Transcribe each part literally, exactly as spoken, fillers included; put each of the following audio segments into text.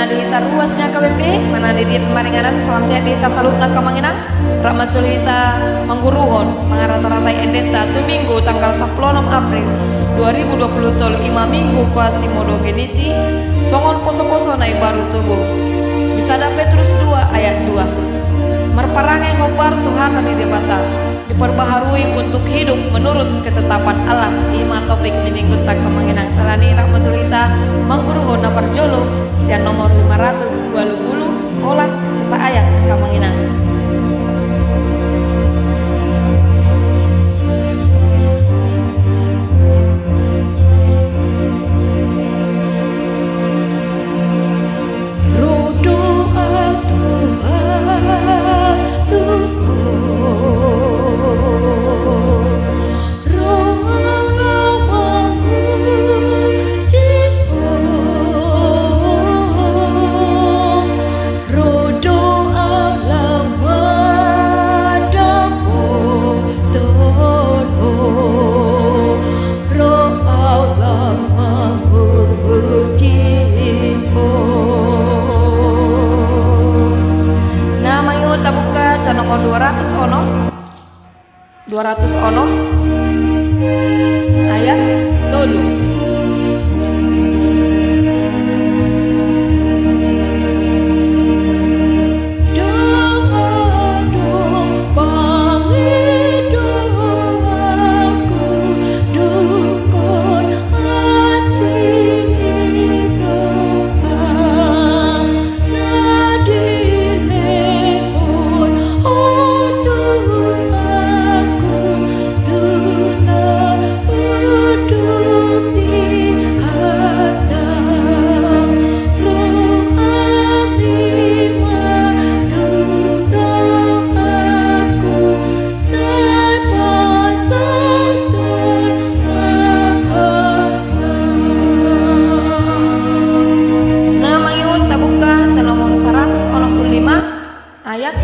Hita ruas ni H K B P, manang di dia pe maringanan, salam sehat di hita saluhutna angka amang inang. Rap ma jolo hita mangguruhon, mangarata-ratai endenta tu Minggu tanggal sampulu onom April dua ribu dua puluh tolu, i ma Minggu Quasimodogeniti, songon poso-poso na imbaru tubu. Di sada Petrus dua ayat dua. Marparange hombar tu hata ni Debata, diperbaharui untuk hidup menurut ketetapan Allah, i ma topik ni Minggunta angka amang inang. Siala ni i rap ma jolo hita mangguruhon na parjolo sian nomor lima ratus ualu pulu, holan sasaayat angka amang inang. Ro do au Tuhan tu ho, ro au laho mamuji ho. Ro do au laho mandapothon ho, ro au laho mamuji ho. Na mangihut tabuka sian nomor dua ratus onom. Dua ratus onom ayat tolu. Dang adong pangidoanku dungkon asi ni roham na dilehon ho tu aku, tu na unduk di hatang. Roham i ma tu rohangku, sai pasahathon ma hatang. Na mangihut tabuka sian nomor saratus onom pulu lima ayat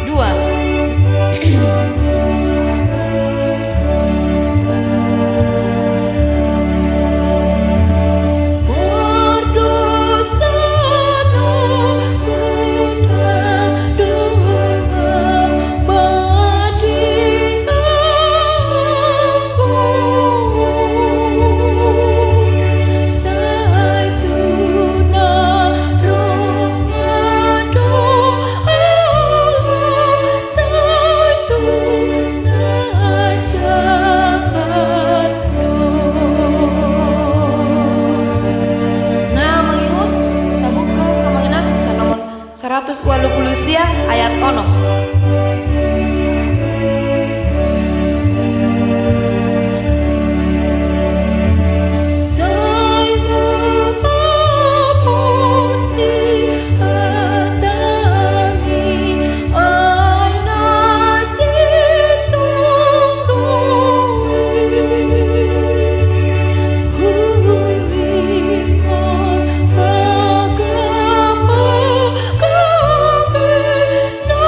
dua. Na mangihut tabuka angka amang inang sian nomor saratus ualu pulu sia ayat onom. Sai hupamuji hata ni ai na sintong do i. Huingot pangamba hami na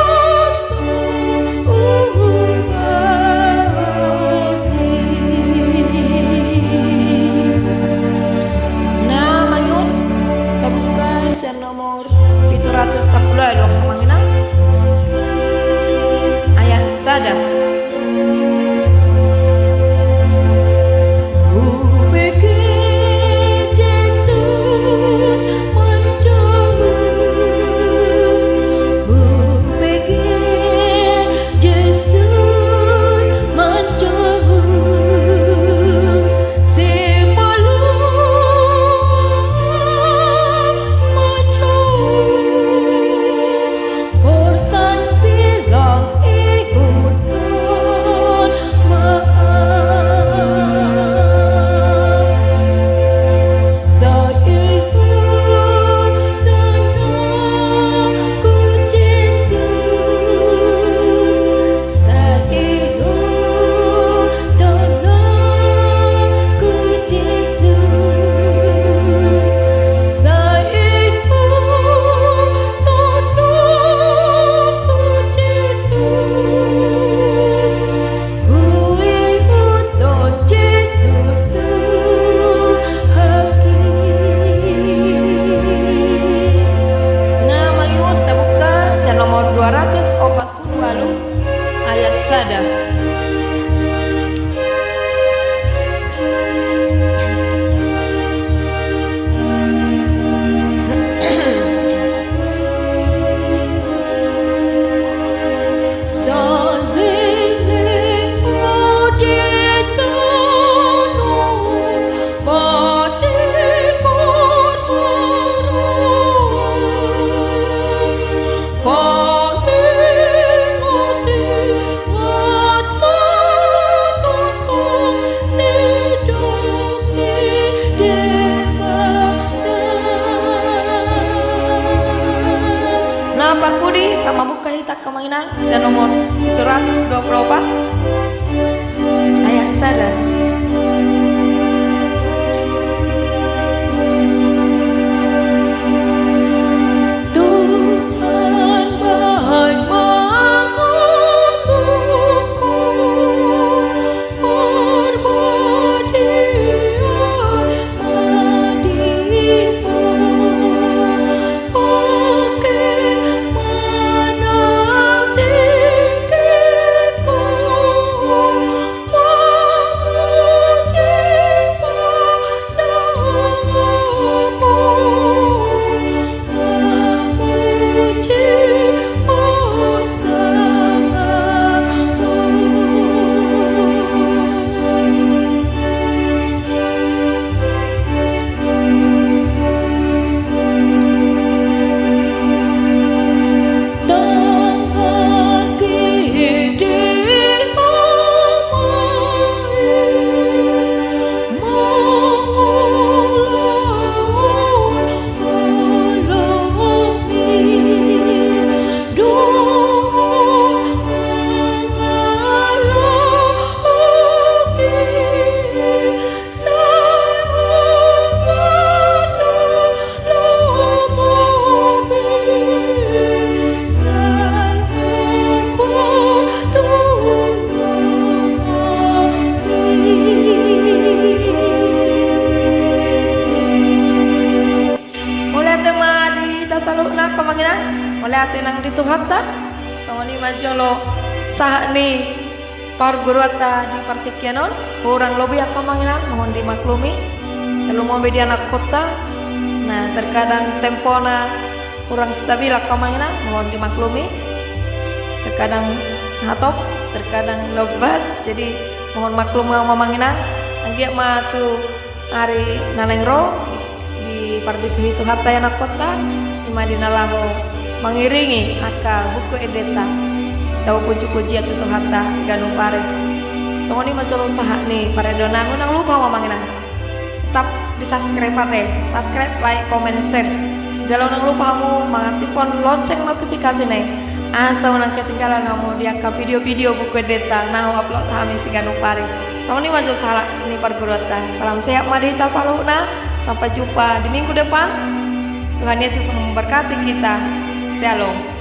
Amang inang, sian nomor pitu ratus dua puluh opat. Ayat sada. Tuhan baik mengutukku, berbahagia Mauliate ma di hita saluhutna, angka amang inang. Mauliate nang di Tuhanta. Songon i ma jolo sahat ni parguruanta di partingkian on. Hurang lobi, angka amang inang, mohon dimaklumi. Tarlumobi di anakkonta. Nah, terkadang tempona hurang stabil, angka amang inang, mohon dimaklumi. Terkadang hatop, terkadang lompat. Jadi mohon maklum hamu, amang inang. Anggiat ma tu ari na naeng ro dipardisuhi Tuhanta i anakkonta, i ma di na laho mangiringi angka buku endenta. Tau puji-pujian tu Tuhanta siganup ari. Songon i ma jolo sahat ni parende nami. Unang lupa hamu, amang inang, tetap di-subscribe ate, subscribe, like, comment, share. Jala unang lupa hamu mangaktifhon lonceng notifikasina i, asa unang ketinggalan hamu di angka video-video buku endenta na hu-upload hami siganup ari. Songon i ma jolo sahat ni parguruanta. Salam sehat ma di hita saluhutna. Sampai jumpa di minggu depan. Tuhan Yesus memberkati kita. Shalom.